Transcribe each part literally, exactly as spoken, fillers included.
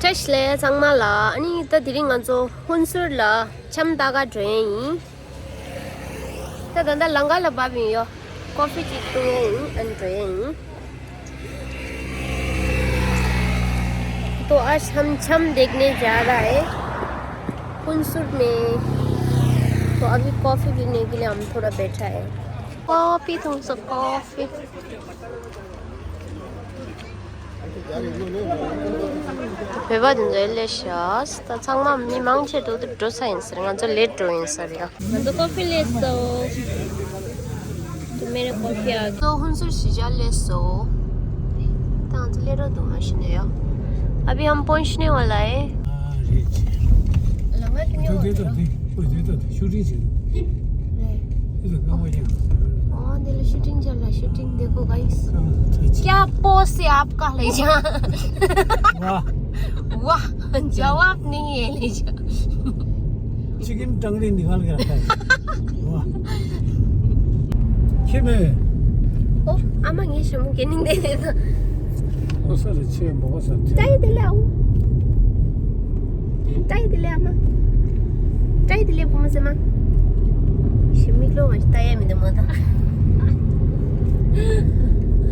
བཀྲ་ཤིས་བདེ་ལེགས་ཚང་མ་ལ། ཨ་ནི་ད་དེ་རིང་ང་ཚོ་ཧུན་སུར་ལ་འཆམ་ལྟ་ག་འགྲོ་ཡས་ཡིན། ད་ད་ལྟ་ལམ་ཁ་ལ་བབས་ཡིན་ཡོ། ཀོ་ཧྥི་ཅིག་འཐུང་ཡས་ཡིན། ཨ་ནི་འགྲོ་ཡས་ཡིན། तो आज हम छम देखने जा रहा है हुनसुर में। तो अभी कॉफी पीने के लिए हम थोड़ा बैठा है। कॉफी थोड़ा सा कॉफी। བོད་པ་དེ་ཚོ་ལས་ཤག་ད་ཚང་མ་མི་མང་ཆེ་འགྲོ་འགྲོ་ས་ཡིན་ཟེར། ང་ཚོ་ལེ་ཊི་འགྲོ་ཡིན་ཟེར་ཡ། ང་ཚོ་ཀོ་ཧྥི་ལེན་སོང་། तो मेरे कॉफी आ गई। तो हुनसुर ཞི་ཅང་ལེན་སོང་། ད་ང་ཚོ་ལེ་ཊི་འགྲོ་འདུག་མ་ཤི་ནས་ཡ། अभी हम पहुंचने वाला है। ཨ་རེད། ལམ་ཁ་དེ་ཉོ་བ་དེ་དང་དེ་ཨོ་དེ་དང་དེ་ཤུ་ཊིང་བྱེད། རེད། དེ་དང་རྐང་པ་ཡང་། ཨོ་དེ་ལ་ཤུ་ཊིང་བྱ་ལ། ཤུ་ཊིང་देखो गाइस। क्या पोज है आपका ले जा। वाह। वाह, जवाब नहीं है ले जा। चिकन टंगड़ी निकाल के रखा है। वाह। ཁྱེད་མེད། ཨོ་ཨ་མ་ངའི་ཞྭ་མོ་གད་སྙིགས་འདི་རེད་ད། ཨོ་ས་རེ་ཆེ་མོ་ས་ཏྲའི་དེ་ལ་ཨོ། ཏྲའི་དེ་ལ་ཨ་མ། ཏྲའི་དེ་ལ་བུ་མོ་ཟེར་མ། ཞི་མི་ལོ་ང་ཞི་ཏ་ཡ་མི་འདུག་མ་ད།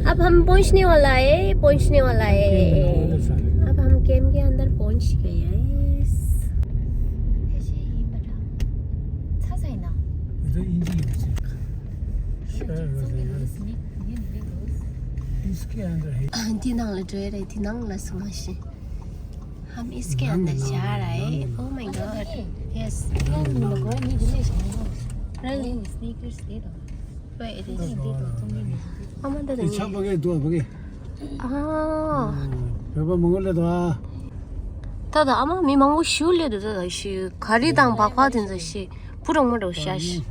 अब हम पहुंचने वाला है, पहुंचने वाला है। अब हम कैंप के अंदर पहुंच गए हैं। इसके अंदर है। हाँ, ती नांग ले ड्रे रही, ती नांग ले सुना शी। हम इसके अंदर जा रहा है। Oh my God। Yes। Really? Where it is? ཨ་མ་ད་ད་ཆ་བ་གེ་དུ་བ་གེ། ཨ། བོད་པ་མང་པོ་ལས་དོ། ད་ད་ཨ་མ་མི་མང་པོ་ཞུ་ལས་དོ། ད་ད་ཞུ་ག་རི་དང་བག་ཕ་དེ་ཚོ་ཞུ་བུ་རོང་མ་འགྲོ་ཤ་ཤི།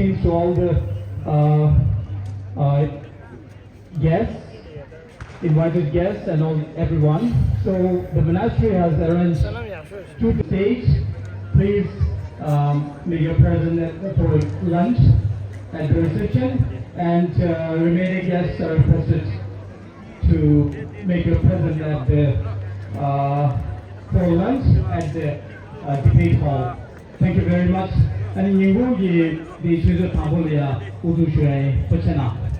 Thanks to all the uh, uh, guests, invited guests, and all everyone. So the monastery has arranged two stages. Please um, make your presence for lunch at the reception, and uh, remaining guests are requested to make your presence at the uh, for lunch at the uh, debate hall. Thank you very much. ཨ་ནི་ཉིན་གུང་གི་འདི་ཆུ་ཚོད་དང་པོ་ལ་ཡ་དབུ་འཛུགས་ཞུ་ཡ་ཡིན། ཐུགས་རྗེ་གནང་།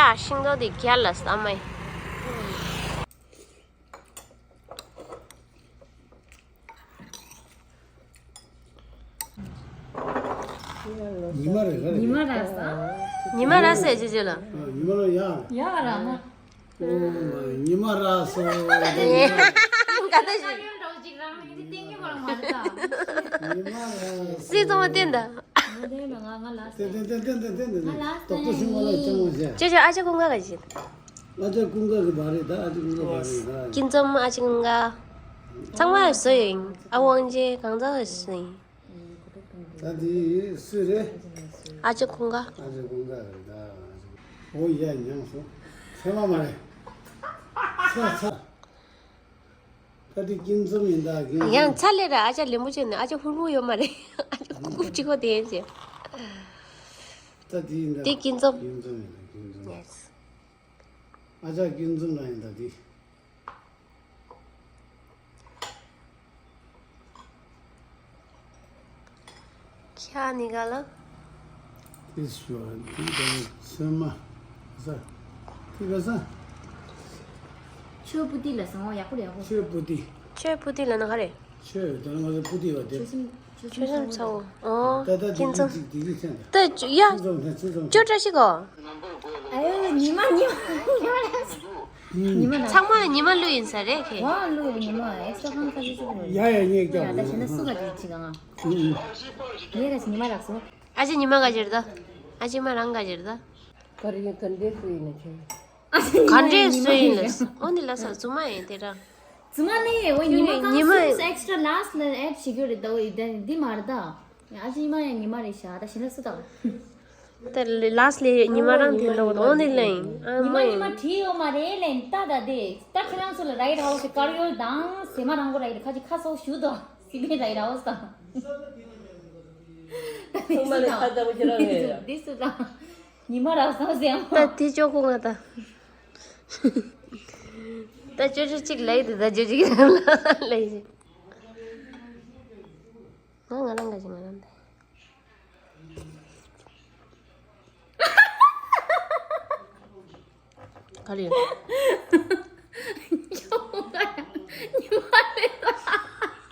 ཡ་ཤིང་ཏོག་དེ་རྒྱ་ལ་ས་མ་ཡིན། ཉི་མ་རེད་རེད། ཉི་མ་ར་ས། ཉི་མ་ར་ས་ཅེ་ཅེ་ལ། ཉི་མ་ལ་ཡ། ཡ་ར་མ། ཉི་མ་ར་སོ། ཉི་མ་ར་སོ། སྲིད་ཙང་མ་བསྟན་ད། ཏན་ཏན་ཏན་ཏན་ཏན་ཏན་ཏན་ཏོག་ཏོ་ཤུང་བ་ལ་ཅང་བ་ཟེར། ཅེ་ཅེ་ཨ་ཅེ་ཀུན་དགའ་ག་ཅེ། ཨ་ཅེ་ཀུན་དགའ་གི་བ་རེད་ད། ཨ་ཅེ་ཀུན་དགའ་བ་རེད་ད། སྐྱིད་འཛོམས་ཨ་ཅེ་ཀུན་དགའ། ཚང་མ་བཟོས་ཡིན། ཨ་དབང་ཆེ་གང་ཚང་བཟོས་ཡིན། ད་དེ་སུ་རེད། ཨ་ཅེ་ཀུན་དགའ། ཨ་ཅེ་ཀུན་དགའ་རེད་ད། འོ་ཡ་ཉམས་སོང་། ཚད་མ་མ་རེད། ཚ་ཚ། ད་དེ་སྐྱིད་འཛོམས་ཡིན་ད་གིན། ཡང་ཚ་ལས་ར་ཨ་ཅག་ལེན་པོ་བྱས་ནས་ཨ་ཅག་ཧུར་པོ་ཡོད་མ་རེད། ཨ་ཅག་ཀུ་ཀུབ་ཅིག་ཁོ་དེ་ཡིན་ཅེ། ད་དེ་ཡིན་ད། དེ་སྐྱིད་འཛོམས། སྐྱིད་འཛོམས་ཡིན་ད་སྐྱིད་འཛོམས། ཡེས། ཨ་ཅག་སྐྱིད་འཛོམས་ལ་ཡིན་ད་དེ། ཁྱེད་ནི་ག་ལ། ཨིས་ཤོ་འདི་ག་ཚོད་མ་ཟ། འདི་ག་ཟ། ཆོས་པུ་ཏི་ལ་ཟ་འོ་ཡག་པོ་རེད་ཡག་པོ། ཆོས་པུ་ཏི། ཆོས་པུ་ཏི་ལ་ན་ག་རེད། ཆོས་དོན་ང་ཚོ་པུ་ཏི་བ་དེ། ཆོས་སེམས་ཆོས་སེམས་ཚ་བོ། འོ། ད་ད་དེ་སྐྱིད་འཛོམས། དེ་དེ་ཚན་ད། ད་ཡ། སྤྱི་ཚོགས་ནས་སྤྱི་ཚོགས། ཅོ་བཀྲ་ཤིས་གོ། ཨ་ཡོ་ཉི་མ་ཉི་མ་ཉི་མ་ལ་ཟ། ཉི་མ་ན། ཚང་མ་ལ་ཉི་མ་བླུགས་ཡིན་ས་རེད་ཁེ། ཝ་བླུགས་ཡོད་ཉི་མ་ཨེག་སི་ཊ་ཁང་ཁ་ཤས་ཤིག་བླུགས་ཡོད། ཡ་ཡ་ངས་ཀྱང་ཡ་ད་བྱས་ན་སུ་ག་དེ་ཅི་གང་ང་། ཨུ་ཨུ། ངས་ར་ཉི་མ་རག་སོང་། ཨ་ཅེ་ཉི་མ་ག་ཅེར་ད། ཨ་ཅེ་མ་རང་ག་ཅེར་ད། ག་རེ་ཡིན་ག་འདྲས་སུ་ཡིན་ན་ཁྱེད། ག་འདྲས་སུ་ཡིན་ལ། འོ་འདི་ལ་ས་རྫུན་མ་ཡིན་དེ་ར། རྫུན་མ་ནི་འོ་ཉི་མ་གང་ཉི་མ་སུ་ཨེག་སི་ཊ་ལ་སི་ཊ་ལ་ཨེཌ་བྱེད་རྒྱུ་རེད་ད། འོ་འདི་མ་རེད་ད། ཨ་ཅེ་ཉི་མ་ཡང་ཉི་མ་རེད་ཤག་ད་གཞན་ལ་སུ་དང་། ད་ལ་སི་ལ་ཉི་མ་རང་དེ་ལོ་འོ་ནི་ལེན། ཨ་ཉི་མ་མ་ཉི་མ་ཡིན། བྲིས་ཡོད་མ་རེད་ལེན་ད་ད་དེ། ད་ཁྱེད་རང་ཚོ་ལ་རའི་ཊི་ཧའོ་སི་དཀར་ཡོལ་དང་ཟེ་མ་རང་གོ་རའི་ཊི་ཁ་ཅིག་ཁ་སོག་ཞུ་དོ་སི་པན་རའི་ཊི་ཧའོ་སི་དང་། ཚང་མ་ལས་ཁ་ཚ་པོ་ཁྱེད་རང་རེད། འདི་སུ་དང་། ཉི་མ་རག་སོང་ཟེར་ཡང་། ད་དེ་ཅོ་ཁོ་ང་ད། ད་ཅོ་ཅོ་གཅིག་ལས་དེ་ད་ཅོ་ཅིག་ལས་ཞིག་ང་ང་རང་ག་ཞིག་ང་རང་ད། ག་རེ།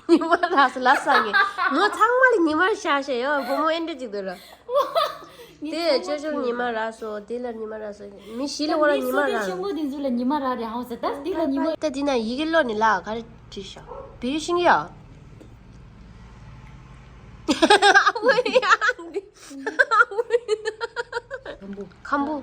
ཉི་མ་རག་སོང་ལ་ས་ངས་མོ་ཚང་མ་ལ་ཉི་མ་ཤ་ཤ་ཡོད་བུ་མོ་ཨེ་འདྲ་ཅིག་འདུག་ར། དེ་ཅོ་ཅོ་ཉི་མ་རག་སོང་། དེ་ལ་ཉི་མ་རག་སོང་། མི་བཞི་ལ་འོ་ལ་ཉི་མ་རག་ཆེན་པོ་དེ་ཚོ་ལ་ཉི་མ་རག་རེད་ཧང་ཟེར་ད་དེ་ལ་ཉི་མ། ད་དེ་ན་ཡི་གེ་ཀློག་ནི་ལ་ག་རེ་བྲིས་ཤག་བེའུ་ཤིང་ཡ། ཁམ་བུ། ཁམ་བུ།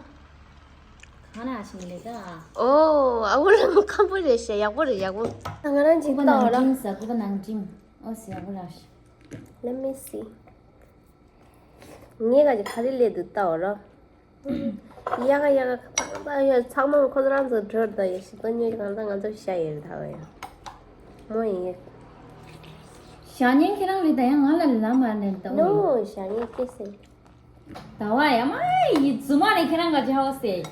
གང་ན་ཤིང་ལས་ད། ཨོ་ཨ་བུ་ལ་ཁམ་བུ་རེད་ཤག་ཡག་པོ་རེད་ཡག་པོ། ང་རང་ཅིག་ལྟ་བ་ར། ཟ་ཀུ་པ་ནང་འགྲིམ་ཨོ་ཟེར་ཡག་པོ་ར། Let me see. ངས་ག་ཅིག་ག་རེ་ལས་འདུག་ལྟ་བ་ར། ཡ་ག་ཡ་ག་ད་ད་ཡ་ཚང་མ་ཁོ་རང་ཚོ་འགྲོ་ད་ཡ་ཞིག་ཏུ་ཉོས་གང་ད་ང་ཚོ་ཤ་ཡེར་ད་བ་ཡ། མོ་ཡིན། ཞག་ཉིན་ཁྱེད་རང་རེད་ད་ཡང་ང་ལ་ལ་མ་ནས་ད་འོ། ནོ་ཞག་ཉིན་སྐྱེ་སེ། ད་བ་ཡ་མ་ཡི་རྫུན་མ་རེད་ཁྱེད་རང་ག་ཅི་ཧ་བ་སེ།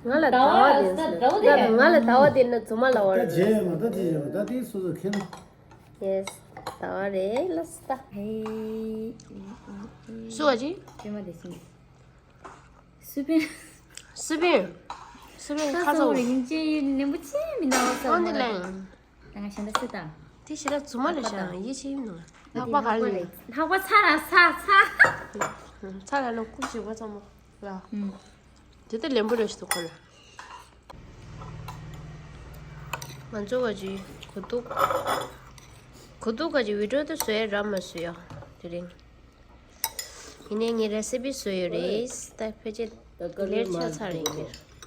ང་ལ་ད་བ་དེ་ཟེར་ད་ང་ལ་ད་བ་དེ་ན་རྫུན་མ་ལ་བ་ད་རེད། རྗེས་མ་ད་དེ་ཡིན་ད་དེ་སོ་སོ་ཁྱེད་ན། Yes ད་བ་རེད་ལ་སི་ད། ཧེ། སུ་བ་ཅི། ཅེ་མ་དེ་སིང་། སུ་པིན། སུ་པིན། སུ་པིན་ཁ་ཁ་ཚ་ཚ་བོ་བོ་རེད་ཡིན་ཅེ་ནན་པོ་ཅེ་མི་འདའ་བ་ས་ཨོ་ནི་ལེན། ད་ང་ཤ་འདྲ་སི་ད། དེ་ཞེ་དྲག་རྫུན་མ་རེད་ཤག་ཡིད་ཆེས་ཡིན་ནོ། ལྷག་པ་ག་རེ་ལེན། ལྷག་པ་ཚ་ར་ཚ་ཚ། ཚ་ར་ལོ་ཀུ་ཞིག་པ་ཚང་མ་ལ། ཨུམ། དེ་ལྟ་ལེན་པོ་རེད་ཤི་འདུག་ཁོ་ལ། ང་ཚོ་ག་ཅི་གོ་ཐུག་གོ་ཐུག་ག་ཅི་བི་ཌིའོ་དེ་བཟོས་ར་མ་བཟོས་ཡ་དེ་རིང་། ཡིན་ནའི་ངའི་རེ་སི་པི་བཟོས་ཡོད་རེད། ད་ཕལ་ཆེར་ལེར་ཆགས་ཚར་ཡིན་པས།